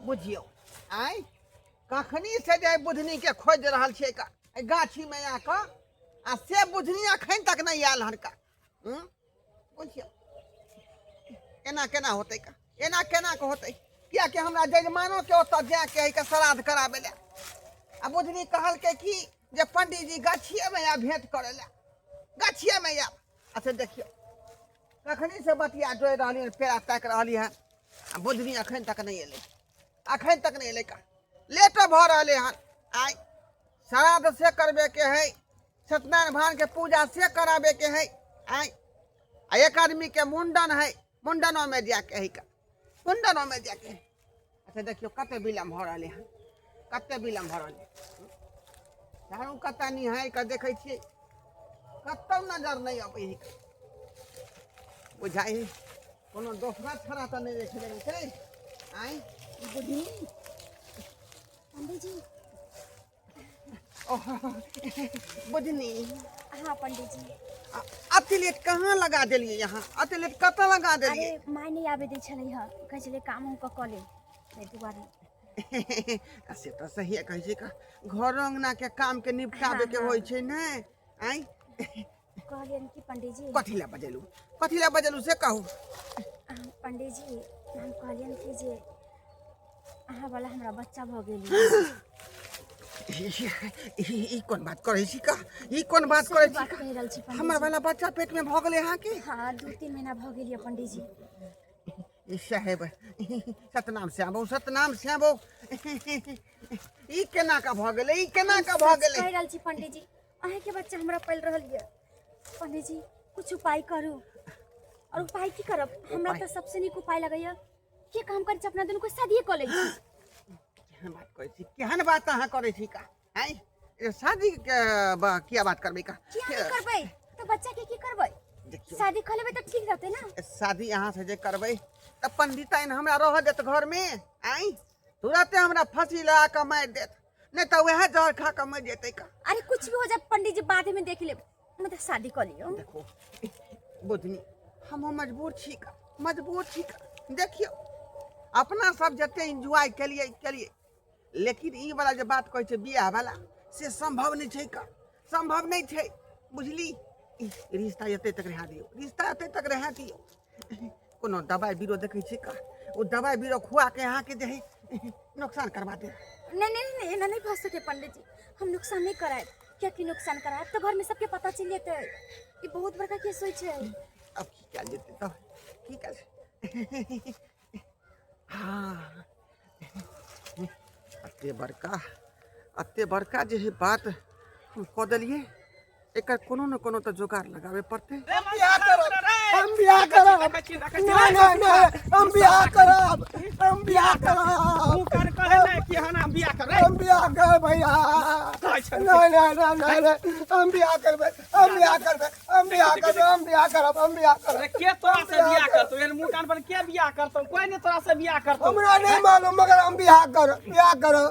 बुझियौ आँय कखनी से जे बुधनी के खोजि रहल छियै एहि गाछीमे आकऽ आ से बुधनी अखन तक नहि आयल हन का हूँ बुझियौ एना केना होतै का एना केना के होतै कियाकि हमरा जजमानोके ओतऽ जायके हइ के श्राद्ध कराबै लए आ बुधनी कहलकै कि जे पंडीजी गाछिएमे आयब भेंट करै लए गाछिएमे आयब अच्छा देखियौ कखनी से बतिया जोड़ि रहली हन पेड़ा ताकि रहली हन आ बुधनी अखन तक नहि एलै अखन तक नहि एलै का लेटो भऽ रहलै हन आइ श्राद्ध से करबेके हइ सत्यनारायण भगवान के पूजा से कराबे के है आय आ एक आदमी के मुंडन है मुंडनो में जाके है का मुंडनो में जाके है अच्छा देखियो कते विलम्ब भऽ रहलै हन कते विलम्ब भऽ रहलै चारू कतऽ निहारि कऽ देखै छियै कतौ नजर नहि अबै है बुझाइ है कोनो दोसरा छड़ा तऽ नहि देखि लेने छै आँय ई बुझी पंडीजी बुझनी हाँ पंडित जी अति लेट कहाँ लगा देलियै यहाँ अति लेट कतऽ लगा देलियै अरे माय नहि आबे दै छलै हँ कहै छलै काम उम कऽ कऽ ले ताहि दुआरे से तऽ सहिए कहै छै का घर अङ्गनाके कामके निपटाबेके हाँ, होइ छै ने आँय कहलियनि कि पंडित जी कथी लए बजेलू कथी लए बजेलू से कहू पंडित जी हम कहलियनि कि जे अहाँ वाला हमरा बच्चा भऽ गेल ई कोन बात करै छी का ई कोन बात करै छी बात कहि रहल छी पंडित हमर वाला बच्चा पेट में भऽ गेलै अहाँके हाँ 2-3 महीना भऽ गेल यऽ पंडित जी ई साहेब सतनाम श्यामो सतनाम श्यामो ई केना का भऽ गेलै ई केना का भऽ गेलै कहि रहल छी पंडित जी अहाँके बच्चा हमरा पलि रहल यऽ पंडित जी कुछ उपाय करू और उपाय की करब हमरा तऽ सबसे नीक उपाय लगैया के काम करै छी अपना दुनू को शादिये कऽ लै छी केहन बात करै छी केहन बात अहाँ करै छी का आँय ए, शादी के किया बात करबै का किया नहि करबै तऽ बच्चा के की करबै देखियौ शादी कऽ लेबै तऽ ठीक रहतै ने शादी अहाँ से जे करबै तऽ पंडिताइन हमरा रहऽ देत घरमे आँय तुरते हमरा फंसी लगा कऽ मारि देत नहि तऽ वएह जहर खा कऽ मरि जेतै का अरे कुछ भी हो जाए पंडित जी बाद में देख लेब मतलब शादी कऽ लियौ देखो बुधनी हमहूँ मजबूर छी का मजबूर छी का देखियौ अपना सब जते एन्जॉय केलियै केलियै लेकिन ई वाला जे बात कहै छै बियाह वाला से सम्भव नहि छै का सम्भव नहि छै बुझली ई रिश्ता एते तक रहै दियौ रिश्ता एते तक रहै दियौ कोनो दबाइ बीरो देखै छी का ओ दबाइ बीरो खुआ के अहाँके जे है नुकसान करवा दे नहीं नहीं नहीं एना नहीं भऽ सके पंडित जी हम नुकसान नहीं करायब कियाकि नुकसान करायब तऽ घरमे सबके पता चलि जेतै ई बहुत बड़का केस होइ छै अब की कयल जेतै तब की कयल हाँ एते बड़का एते बड़का जे है बात हम कऽ देलियै एकर कोनो ने कोनो तऽ जोगाड़ लगाबे पड़तै हम बियाह करब हम बियाह करब नहीं नहीं नहीं हम बियाह करब हम बियाह करब मुँह कान कहे ने कि हम बियाह करबै हम बियाह करब भैया कहै छै। नहीं नहीं नहीं नहीं नहीं हम बियाह करबै हम बियाह करबै हम बियाह करबै हम बियाह करब हम बियाह करब अरे के तोरा से बियाह करतौ एहन मुँह कान पर के बियाह करतौ कोई नहीं तोरा से बियाह करतौ हमरा नहीं मालूम मगर हम बियाह करब बियाह करब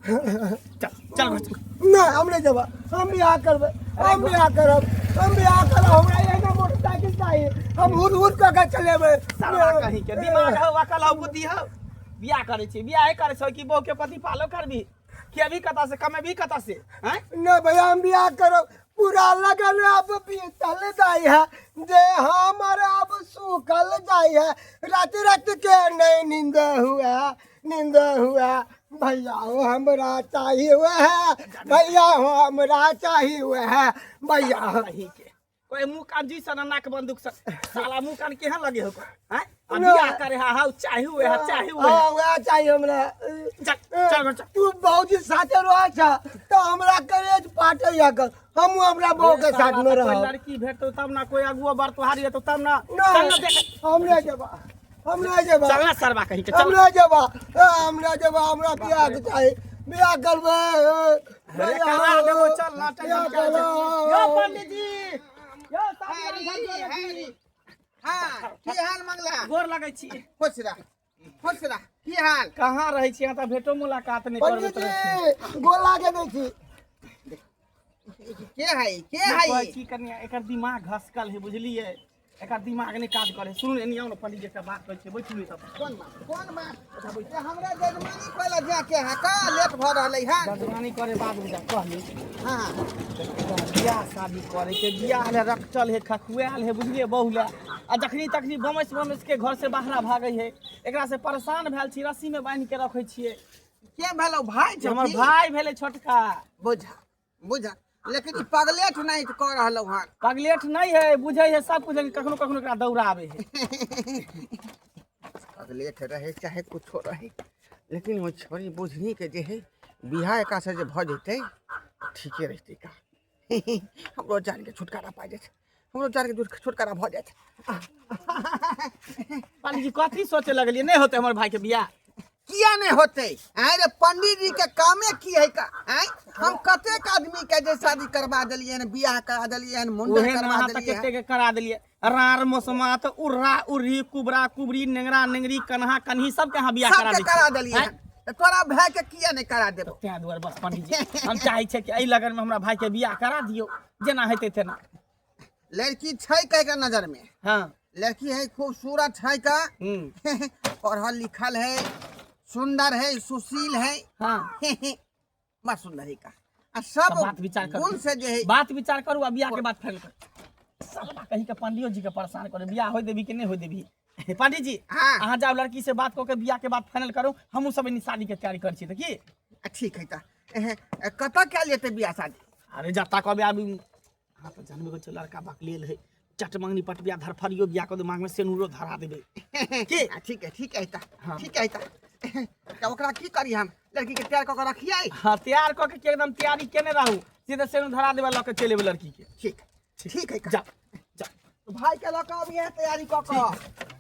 चल चल घर चल नहीं हम नहीं जेबै हम बियाह करबै हम बियाह करब हम बियाह करब हमरा एगो मोटरसाइकिल चाहिए हम हुर हुर कऽ के चलेबै साला कहीं के दिमाग हौ अकल हौ बुद्धि हौ बियाह करै छी बियाह करै छौ कि बहू के पति पालो करबी खेबी कतऽ से कमेबी कतऽ से हैं नहीं भैया हम बियाह करब पूरा लगन अब बीतल जाय है जे हमर अब सूखल जाय है रात रात के नहीं नींद हुआ नींद हुआ भैया हो हमरा चाहिए हुआ है भैया हो हमरा चाहिए हुआ है भैया हो कहीं के कोई मुंह कान जी सन नाक बंदूक सन साला मुंह कान केहन लगे हो हैं आ ना। बियाह करे हा हाउ चाही हुए हा चाही हुए हाँ वएह चाहिए हमरा चल चल चल तू बाबूजी साथे रह छ तो हमरा करेज पाटे या कर हम हमरा बहू के साथ में कोई रह लड़की भेटतो तब ना कोई अगुआ बर तोहारी हेतो तब ना ना चल ना देख हम नहीं जेबा हम नहीं जेबा चल ना सरवा कहीं के हम चल नहीं जेबा हम नहीं जेबा हमरा बियाह के चाही बियाह करबै अरे करा देबो चल ना बियाह टेंशन क्या छै यो करब पंडित जी यो साहब हैरी हैरी हाँ की हाल मंगला गोर लगै छी खुश रह खुश रह की हाल कहाँ रहै छी अहाँ तऽ भेटो मुलाकात नहि पंडित करबैत रहै छी जी गोर लागे दै छी के है के है कहै छी कनिया एकर दिमाग घसकल है बुझलियै एकर दिमाग नहि काज करे। सुनू ने, एनी आउ ने पंडित जी, एकटा बात कहै छै, बैठू ने सब। कोन बात, कोन बात? जे हमरा जजमानी कहला जाके है का लेट भऽ रहलै है। जजमानी करे बाद में जा कहली। हाँ। बियाह शादी करे के बियाह ले रखचल है, खखुआल है, बुझलिए बहु ले। आ जखनी तखनी बमस बमस के घर से बाहरा भागे है, एकरा से परेशान भेल छी, रस्सी में बांधि के रखे छिए। के भेलो भाई छौ हमर की? भाई भेलै छोटका। बुझा बुझा, लेकिन ई पगलेठ नहीं कऽ रहलौ हन। पगलेठ नहीं है, बुझे है सब कुछ, लेकिन कखनो कखनो एकरा दौड़ावे है। पगलेठ रहे चाहे कुछो रहे, लेकिन ओ छोरी बुझनी के जे है बियाह एका से जे भऽ जेतै ठीके रहतै का। हमरो जान के छुटकारा पा जेतै, हमरो जान के छुटकारा भऽ जायत। पंडित जी कथी सोचे लगलिए? नहीं होते हमर भाई के बियाह? किया नहीं होते? आय रे पंडित जी के कामे की है का? आय हम कतेक आदमी के जे शादी करवा देलिए हन, बियाह करा देलिए हन, मुंडन ओहे करवा अहाँ तऽ देलिए हन। कते के करा देलिए, रार मोसमात उर्रा उर्री कुबरा कुबरी नेंगरा नेंगरी कन्हा कन्ही सबके अहाँ बियाह करा सबके दै करा छियै। देलिए हन, तऽ तोरा भाय के किया नहीं करा देबो? तें दुआरे बस पंडित जी हम चाहै छियै कि एहि लगन में हमरा भाई के बियाह करा दियौ, जेना हेतै तेना। लड़की छै कह के नजर में? हाँ। लड़की है खूबसूरत है का, पढ़ल लिखल है, सुंदर है, सुशील है। हाँ। बड़ सुंदर है का। आ सब तऽ बात विचार करू। गुण से जे है बात विचार करू आ बियाह के बात फाइनल करू। साला कहीं के पंडियो जी के परेशान करे, बियाह होय देबी कि नहीं होय देबी। पंडित जी, हाँ। अहाँ जाओ लड़की से बात कऽ के बियाह के बात फाइनल करू, हमहूँ सब एनी शादी के तैयारी करै छी तऽ की? आ, ठीक है तऽ कतऽ कयल जेतै बियाह शादी? अरे जता कहबै आब अहाँ तऽ जानबे करै छियै लड़का बकलेल है, चट मंगनी पट बियाह धरफड़ियो बियाह कऽ देबै, मांग में सेनुरो धरा देबै की? आ, ठीक है, ठीक है तऽ। हाँ। ठीक है तऽ ओकरा की करी हम? लड़की के तैयार कऽ के रखियै? हाँ, तैयार कऽ के एकदम तैयारी केने रहू, सीधे सेनुर धरा देबै, लऽ के चलि एबै लड़की के। ठीक ठीक है। जा जा। भाई के लऽ के अबिहे तैयारी कऽ के,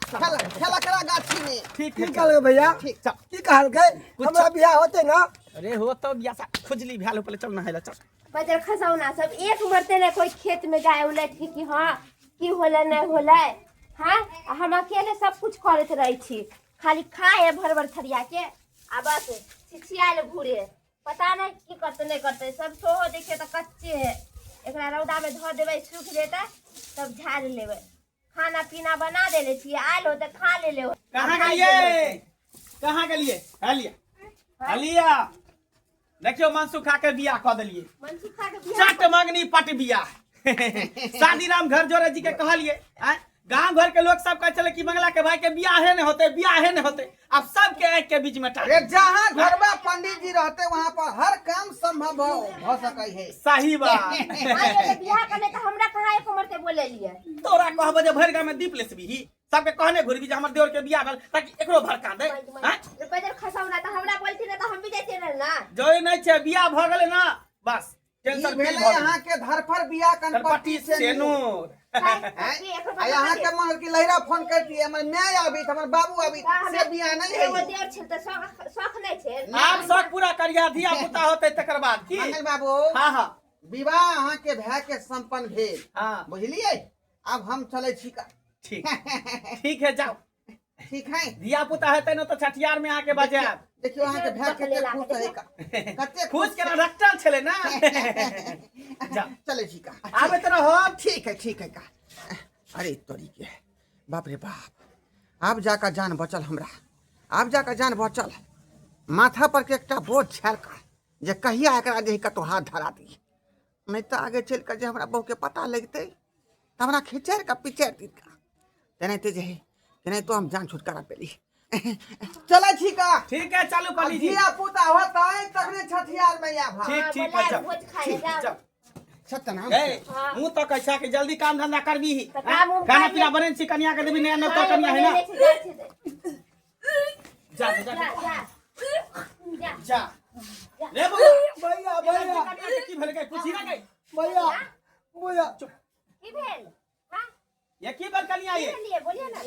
खेला खेला करा गाछी में। ठीक की है। कहलकै भैया? ठीक। चल। की कहलकै? हमरा बियाह होते ना? अरे हो तो बियाह सा खुजली भेल हो, पहले चल नहाय ला चल। बजर खसौना सब एक मरते ने कोई खेत में जाए उलट के कि हाँ की होलै नहीं होलै। हाँ, आ हम अकेले सब कुछ करैत रहै छी, खाली खाए भर भर थरिया के आ बस छिछियाल घूरे, पता नहीं की करते नहीं करते। सब सोहो देखिए तो कच्चे है, एकरा रौदा में धो देबै सूख जेतै तब झाड़ लेबै। खाना पीना बना देले छियै, आयल हो तऽ खा लेले हो। कहाँ गेलिए, कहाँ गेलिए? हलिया हलिया, देखियो मनसुख खा के बियाह कऽ देलिए। मनसुख खा के बियाह? चट मंगनी पट बियाह। शादी राम घर जोड़े जी के कहलिए, आँय? गांव घर के लोग सब कहै छलै कि मंगला के भाई के बियाहे नहीं होते, बियाहे नहीं होते, अब सबके आँख के बीच में अरे जहाँ घरवा पंडित जी रहते वहाँ पर हर काम संभव हो सकै है। सही बात। हाँ, ये बियाह करने तऽ हमरा कहाँ एको मरते बोलेलिए? तोरा कहबो जे भरि गांव में दीप लेसबीही, सबके कहने घुरबी जे हमर देवर के बियाह भेल, ताकि एकरो भड़का दे। आँय? बजर खसौना तऽ हमरा बोलती ना तऽ हम भी जैतियै ने ना। जोई नहीं छै, बियाह भऽ गेलै ना, बस ई टेंशन फ्री भेलै भऽ गेलै। अहाँ के धरफड़ बियाह कनपट्टी कनपट्टी से सेनूर। आँय? आ यहाँ के मन की लहिरा फोन करती, हमर माय आबी, हमर बाबू आबी, से बियाह नहीं एगो है। देवर छै तऽ शौख शौख नहीं छै। आब शौक पूरा करिया, धिया पुता होते तकर बाद की। मंगल बाबू। हाँ हाँ। विवाह अहाँ के भाय के संपन्न भेल। हाँ। बुझलिए? अब हम चले छी का। ठीक ठीक है, जाओ। ठीक है। धिया पुता हेतै ने तऽ छठियार में आके बजायब। देखियो अहाँ के भाय कते खुश है का, कते खुश केना रखटल छलै ना। जा। चले छी का। आबैत रहो। ठीक है, ठीक है का। अरे तोरी के बाप रे बाप, आब जाकर जान बचल हमरा, आब जाकर जान बचल। माथा पर के एकटा बोझ छल का जे कहिया एकरा जे कतौ हाथ धरा दी, नहीं तो आगे चल कर जे हमरा बहू के पता लगतै तऽ हमरा खिचैड़ कऽ पिचैड़ दी का। तेनाहिते जे है तेनाहितो हम जान छुटकारा पेली। चलै छी का। ठीक है, चलू पंडित जी। धिया पुता होतै तखने छठियार में आब। ठीक ठीक बोलायब, है, चल। भोज खाय लए जाउ। चल। सत्यनाम। ए, हाँ। मुँह तो कैसा कि जल्दी काम धंधा करबी। तऽ काम उम खाना कर पीना ले। बनेने छी, कनिया के देबी, नया नौकर खाय कनिया है ना। बनेने छी, जाइ छी तऽ। जा जा जा जा जा। जा रे बउआ। भैया भैया। कनिया के की भेल गई? पूछी ना गई। भैया भैया। की भेल? हाँ? ये की भेल कनिया ये? की भेलियै? बोलिए ना।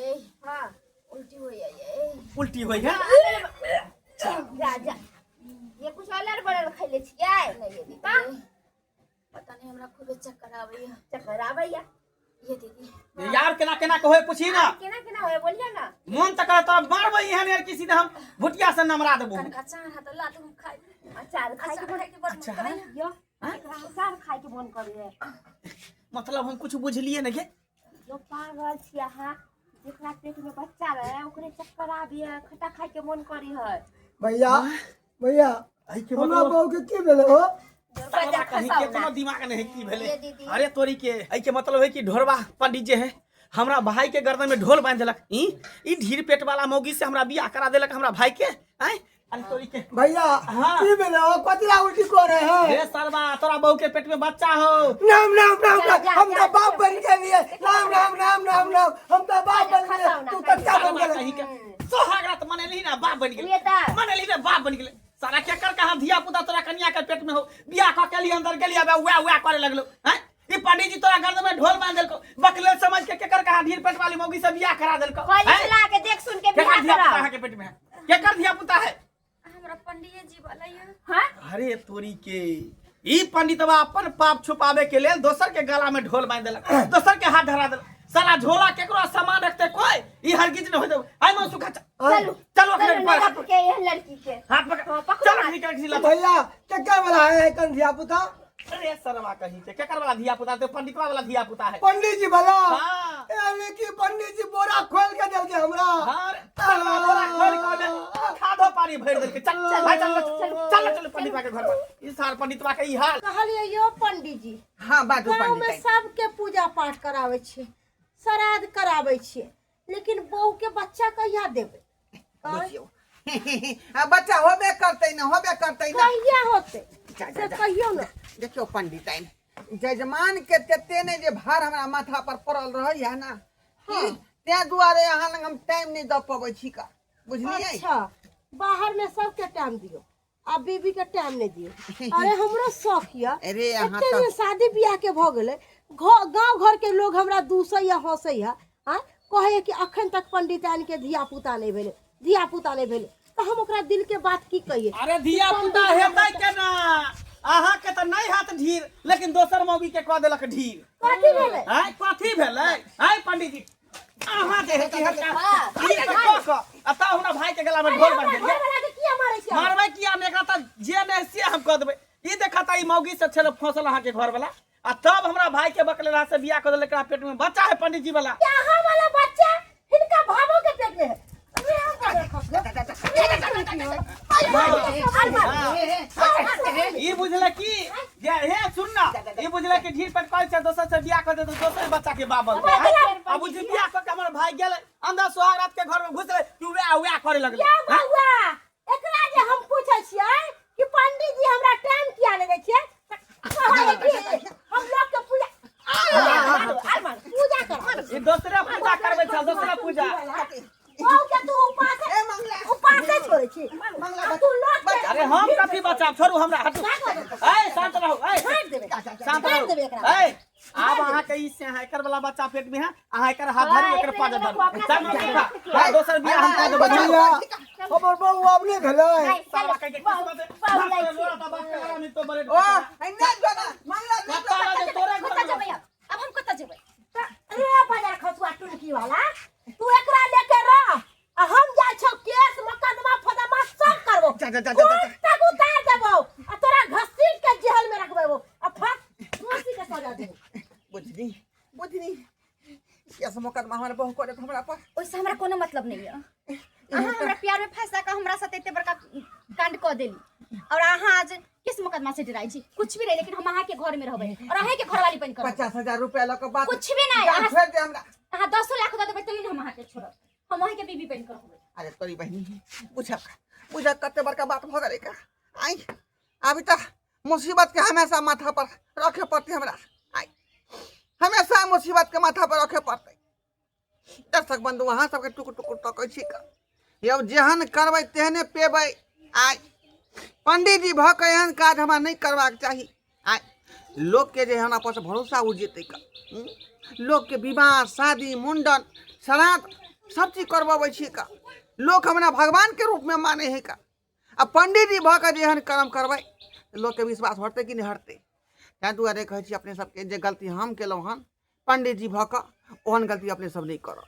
हाँ। उल्टी होइए ये। उल्टी होई है? जा जा। ये कुछ अलर बलर खैले छियै? नहीं ये दीदी। पता नहीं हमरा खूबे चक्कर आबैया। चक्कर आबैया? ये दीदी। यार केना केना के होय पूछी ना। केना केना होय बोलिए ना। मन त करत मारबै एहन यार कि सीधा हम भुटिया से नमरा देबो। कनका अचार हाथ ला तो हम खाइ। अचार खाइ के अचार खाइ के बड़ मन करैया। यो, एकरा अचार खाइ के मन करैया। मतलब हम कुछ बुझलिए नहीं के? जो पागल छी अहाँ, जेकरा पेट में बच्चा रहे ओकरे चक्कर आबे, खट्टा खाय के मन करे है। भैया भैया, एहिके हमरा मतलब बहू के की भेलै हो? साला कहीं खसाउ केतनो ना। दिमाग नहीं की भेले। ये दीदी। अरे तोरी के एहिके मतलब है कि ढोरबा पंडित जे है हमरा भाई के गर्दन में ढोल बांध देलक। ई ई ढीर पेट वाला मौगी से हमरा बियाह करा देलक हमरा भाई के। आय अरे तोरी के भैया, हाँ। की भेलै हो? कतरा उल्टी करे है? रे सरवा, तोरा बहू के पेट में बच्चा हो। राम राम राम जा, राम, जा, हम जा, तो बाप बन गेलिए। राम राम राम राम राम, हम तो बाप बन गेलिए। खसाउ ना, तू खसाउ। कच्चा बन सरवा गेलै। कहीं के सोहाग रात मनेली ना बाप बन गेले। ये तऽ। मनेली ना बाप बन गेले। सारा केकर कहाँ धिया पुता तोरा कनिया के पेट में हो, बियाह क के लिए अंदर गेली, अब उया उया करे लगलो हैं। ई पंडित जी तोरा गर्दन में ढोल बांध देलको, बकले समझ के केकर कहाँ ढीर पेट वाली मौगी से बियाह करा देलको। कॉलेज हैं? ला के देख सुन के केकर बियाह धिया पुता कराओ। अहाँ के पेट में है? केकर धिया पुता है? हमरा पंडित जी वाला ये। हाँ? अरे तोरी के ई पंडितवा अपन पाप छुपावे के लेल दोसर के गला में ढोल बांध देलक, दोसर के हाथ धरा देलक। साला झोला केकरो सामान रखते कोई ई हरगिज न हो जाओ। आई मन सुखा चलू चलो अखने चलू पर नगा के एहन लड़की के हाथ पकड़। हाँ, पकड़ो चलो हाथ। निकल किसी लत। भैया, केकर वाला है कन धिया पुता? अरे सरवा कहीं के केकर वाला धिया पुता? तो पंडितवा वाला धिया पुता है। पंडित जी वाला? हाँ। ए लेकिन पंडित जी बोरा खोल के देलके हमरा। हाँ रे, सरवा बोरा खोल के दे, खादो पानी भर देलके। चल चल भाई, चल चल चल चल पंडितवा के घर पर। ई सार पंडितवा के ई हाल। कहलियै यो पंडित जी। हाँ बाजू गाँव में पंडित। सबके पूजा पाठ कराबै छियै, श्राद्ध कराबै छियै, लेकिन बहू के बच्चा कहिया देबै? बुझियौ आ बच्चा होबे करतै ना, होबे करतै ना। कहिया होतै जा, जा, से जा। कहियौ ने। देखियौ पंडिताइन, जजमान के तेते ने जे भार हमरा माथा पर पड़ल रहैया ना, की तें दुआरे अहाँ लग हम टाइम नहि दऽ पबै छी का, बुझलियै? अच्छा, बाहर में सबके टाइम दियौ आ बीबी के टाइम नहीं दियौ। अरे हमरो शौक यऽ। अरे अहाँ एते तऽ दिन शादी बियाह के भऽ गेलै, गाँव घर के लोग हमरा दूसै या हंसै है, आँय कहै कि अखन तक पंडिताइन के धिया पुता नहीं भेलै, धिया पुता नहीं भेलै, तऽ हम ओकरा दिल के बात की कहियै? अरे धिया पुता हेतै केना? अहाँ के तऽ नहि हाथ ढीर, लेकिन दोसर मौगी के कऽ देलक ढीर। कथी भेलै? आय कथी भेलै? आय पंडित जी अहाँ जे हेती हरका ई तऽ कऽ कऽ आ तब हमरा भाई के गला में ढोल बांधि घर देलियै। वाला के किया मारै छियै? मारबै किया ने? एकरा तऽ जे नहि से हम कऽ देबै। ई देखता ई मौगी से छलै फंसल अहाँ के घर वाला, आ तब हमरा भाई के बकलेला से बियाह कऽ देलक, एकरा पेट में बच्चा है पंडित जी वाला। अहाँ वाला बच्चा हिनका भाभो के पेट में है। अरे हम का देखब? ई बुझले की जे हे सुन ना, ई बुझले कि ढीर पेट करै छै दोसर से बियाह कऽ दे तऽ दोसर बच्चा के बाप बनतै। आ बुझी बियाह कऽ के हमर भाई गेलै अंदर, सोहाग रात के घर में घुसलै कि उएह उएह करे लगलै। या बौआ, एकरा जे हम पूछै छियै कि पंडित जी हमरा टाइम किया नहि दै छियै, कहै कि हम लोग के पूजा पूजा कर। ई दोसरे पूजा करबै छल, दोसरे पूजा। बहू के तू उपास ए मंगला, उपासे छोड़ै छी मंगला, आ तू लोग के अरे हम कथी बचाब? छोड़ू हमरा, हटू, ए शांत रहू, ए छाँटि देबै, शांत छाँटि रहू। देबै एकरा। ए आब अहाँ के ई से अहाँ एकर वाला बच्चा पेट में है, अहाँ एकर हाथ धरू, एकर पाज धरू। चल मौसी, हाँ, दोसर बियाह हम कऽ देबै। भैया, हमर बहू आब नहि भेलै। साला कहि के किस्मत है। बाबू लै छी। ओ आई नहि जो ना मंगला, नहि जो ना। तोरे घर कतऽ में जेबै अब? अब हम कतऽ जेबै? अरे बाजार खसुआ टुनकी वाला, तू एकरा लेके रह आ हम जाइ छौ केस मुकदमा फदमा सब करबो। जा, जा, जा, जा, जा। कोर्ट तक उतार देबो आ तोरा घसीट के जेल में रखबो आ फट फांसी के सजा देबो। बुझनी बुझनी, केस मोकदमा हमर बहू करे हमरा पर। ओहिसँ हमरा कोनो मतलब नहीं है। अहाँ हमरा प्यार में फंसा कऽ हमरा साथ एते बड़का कांड कऽ देली और अहाँ आज किस मुकदमा से डराइ छी? कुछ भी नहीं, लेकिन हम अहाँ के घर में रहबै और अहाँ के घरवाली बनि कऽ रहबै। 50,000 रुपया लऽ कऽ बात कुछ भी नहीं, जान अहाँ छोड़ि दे हमरा। अहाँ 10 लाख दऽ देबै तैयो हम अहाँ के छोड़ब, हम अहाँ के बीबी बनि कऽ रहबै। अरे तोरी बहिनी, बुझक बुझक कते बड़का बात भऽ गेलै का। आई अभी तक मुसीबत के हमेशा माथा पर रखे पड़तै हमरा। आई हमेशा मुसीबत के माथा पर रखे पड़तै। दर्शक बंधु, अहाँ सबके टुकुर टुकुर तकै छी का। यौ जेहन करबै तेहने पेबै। आइ पंडित जी भऽ कऽ एहन काज हमरा नहि करबाक चाही। आइ लोकके जे हमरा पर से भरोसा उठि जेतै का। लोकके विवाह शादी मुंडन श्राद्ध सब चीज करबबै छी का। लोक हमरा भगवानके रूपमे मानै है का। आ पंडित जी भऽ कऽ जे एहन कर्म करबै लोकके विश्वास हटतै कि नहि हटतै? ताहि दुआरे कहै छी अपने सबके, जे गलती हम केलहुँ हन पंडित जी भऽ कऽ, ओहन गलती अपने सब नहि करब।